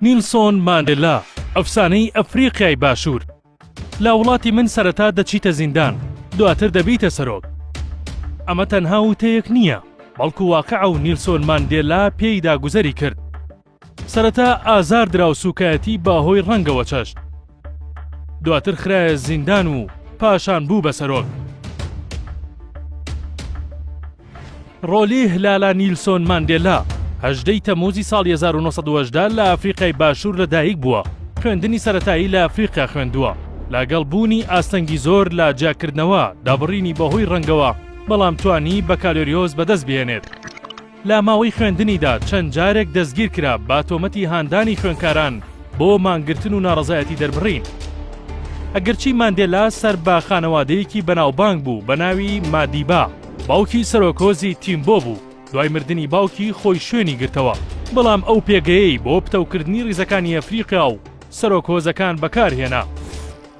نیلسۆن ماندێلا، ئەفسانەی ئەفریقیای باشوور، لە وڵاتی من سەرەتا دەچیتە زیندان، دواتر دەبیتە سەرۆک. ئەمە تەنها وتەیەک نییە، بەڵکو واقعە و نیلسۆن ماندێلا پێیدا گوزەری کرد. سەرەتا ئازار درا و سووکایەتی بە هۆی ڕەنگەوە چەشت. دواتر خرایە زیندان و پاشان بوو بە سەرۆک. ڕۆلیهلالا نیلسۆن ماندێلا، 18 ی تەمموزی ساڵی 1918 لە ئەفریقای باشوور لە دایک بووە، خوێندنی سەرەتایی لە ئەفریقیا خوێندووە، لەگەڵ بوونی ئاستەنگی زۆر لە جیاکردنەوە، دابڕینی بەهۆی ڕەنگەوە، بەڵام توانی بەکالۆریۆس بەدەست بهێنێت. لە ماوەی خوێندنیدا چەند جارێک دەستگیرکرا بە تۆمەتی هاندانی خوێندکاران بۆ مانگرتن و ناڕەزایەتی دەربڕین. ئەگەرچی ماندێلا سەر بە خانەوادەیەکی بەناوبانگ بوو بە ناوی مادیبا، باوکی سەرۆک هۆزی تیمبۆ بوو، دوای مردنی باوکی خۆی شوێنی گرتەوە، بەڵام ئەو پێگەیەی بۆ پتەوکردنی ڕیزەکانی ئەفریقیا و سەرۆک هۆزەکان بەکارهێنا.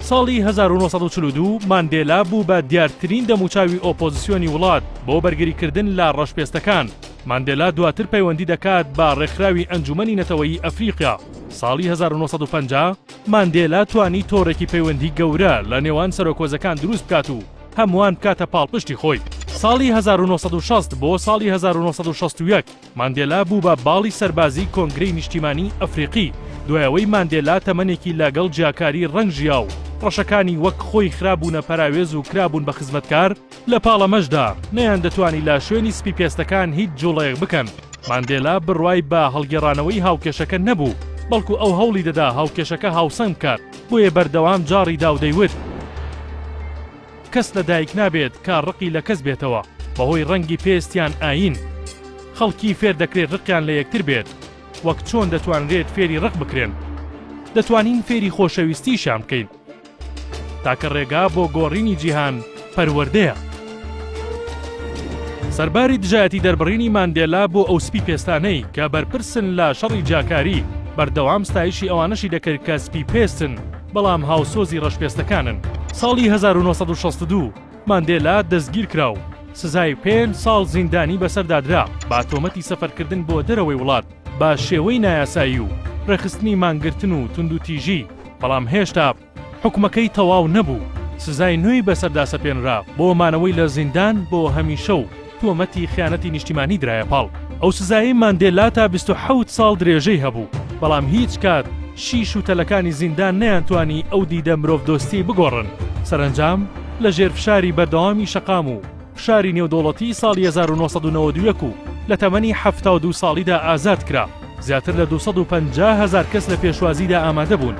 ساڵی 1942 ماندێلا بوو بە دیارترین دەموچاوی ئۆپۆزسیۆنی وڵات بۆ بەرگریکردن لە ڕەشپێستەکان، ماندێلا دواتر پەیوەندی دەکات بە ڕێکخراوی ئەنجومەنی نەتەوەیی ئەفریقیا. ساڵی 1950 ماندێلا توانی تۆڕێکی پەیوەندی گەورە لە نێوان سەرۆکهۆزەکان دروست بکات و هەمووان بکاتە پاڵپشتی خۆی. ساڵی 1960 بۆ ساڵی 1961 ماندێلا بوو بە باڵی سەربازی کۆنگرەی نیشتیمانی ئەفریقی، دوای ئەوەی ماندێلا تەمەنێکی لەگەڵ جیاکاری ڕەنگ ژیا و ڕەشەکانی وەک خۆی خرابوونە پەراوێز و کرابوون بە خزمەتکار، لە پاڵ ئەمەشدا نەیاندەتوانی لە شوێنی سپی پێستەکان هیچ جوڵەیەک بکەن. ماندێلا بڕوای بە هەڵگێڕانەوەی هاوکێشەکە نەبوو، بەڵکو ئەو هەوڵی دەدا هاوکێشەکە هاوسەنگ بکات، بۆیە بەردەوام جاڕی دا و دەیوت، کەس لە دایک نابێت کە ڕقی لە کەس بێتەوە بەهۆی ڕەنگی پێست یان ئایین. خەڵکی فێر دەکرێت ڕقیان لە یەکتر بێت، وەک چۆن دەتوانرێت فێری ڕق بکرێن. دەتوانین فێری خۆشەویستیشیان بکەین. تاکە ڕێگا بۆ گۆڕینی جیهان پەروەردەیە. سەرباری دژایەتی دەربڕینی ماندێلا بۆ ئەو سپی پێستانەی کە بەرپرسن لە شەڕی جیاکاری، بەردەوام ستایشی ئەوانەشی دەکرد کە سپی پێستن بەڵام هاوسۆزی ڕەشپێستەکانن. ساڵی 1962 ماندێلا دەستگیرکرا و سزای پێنج ساڵ زیندانی بەسەردا درا بە تۆمەتی سەفەرکردن بۆ دەرەوەی وڵات بە شێوەی نایاسایی و ڕێکخستنی مانگرتن و توندوتیژی، بەڵام هێشتا حوکمەکەی تەواو نەبوو، سزای نوێی بەسەردا سەپێنرا بۆ مانەوەی لە زیندان بۆ هەمیشە و تۆمەتی خیانەتی نیشتیمانی درایە پاڵ. ئەو سزایەی ماندێلا تا 27 ساڵ درێژەی هەبوو، بەڵام هیچ کات شیش و تەلەکانی زیندان نەیانتوانی ئەو دیدە مرۆڤدۆستیەی بگۆڕن، سەرەنجام لە ژێر فشاری بەردەوامی شەقام و فشاری نێودەوڵەتی ساڵی 1991 و لە تەمەنی 72 ساڵیدا ئازاد کرا. زیاتر لە 250 هەزار کەس لە پێشوازیدا ئامادە بوون.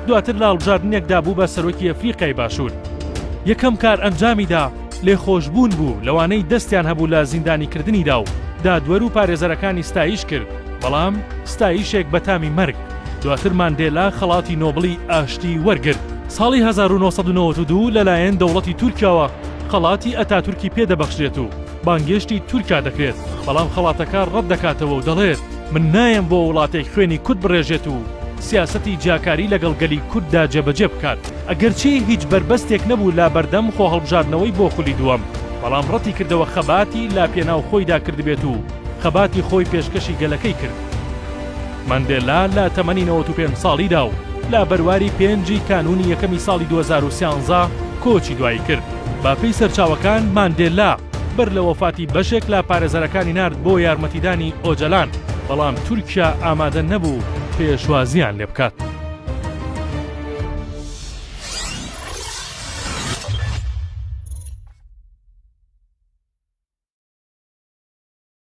دواتر لە هەڵبژاردنێکدا بوو بە سەرۆکی ئەفریقیای باشوور. یەکەم کار ئەنجامیدا لێخۆشبوون بوو لەوانەی دەستیان هەبوو لە زیندانیکردنیدا و دادوەر و پارێزەرەکانی ستایش کرد، بەڵام ستایشێک بە تامی مەرگ. دواتر ماندێلا خەڵاتی نۆبڵی ئاشتی وەرگرت. ساڵی 1992 لەلایەن دەوڵەتی تورکیاوە خەڵاتی ئەتاتورکی پێدەبەخشرێت و بانگێشتی تورکیا دەکرێت، بەڵام خەڵاتەکە ڕەتدەکاتەوە و دەڵێت، من نایەم بۆ وڵاتێک خوێنی کورد بڕێژێت و سیاسەتی جیاکاری لەگەڵ گەلی کورددا جێبەجێ بکات. ئەگەرچی هیچ بەربەستێک نەبوو لە بەردەم خۆهەڵبژاردنەوەی بۆ خولی دووەم، بەڵام ڕەتیکردەوە خەباتی لە پێناو خۆیدا کردبێت و خەباتی خۆی پێشکەشی گەلەکەی کرد. ماندێلا لە تەمەنی 95 ساڵیدا و لە بەرواری پێنجی کانوونی یەکەمی ساڵی 2013 کۆچی دوایی کرد. بە پێی سەرچاوەکان ماندێلا بەر لە وەفاتی بەشێک لە پارێزەرەکانی نارد بۆ یارمەتیدانی ئۆجەلان، بەڵام تورکیا ئامادە نەبوو پێشوازییان لێ بکات.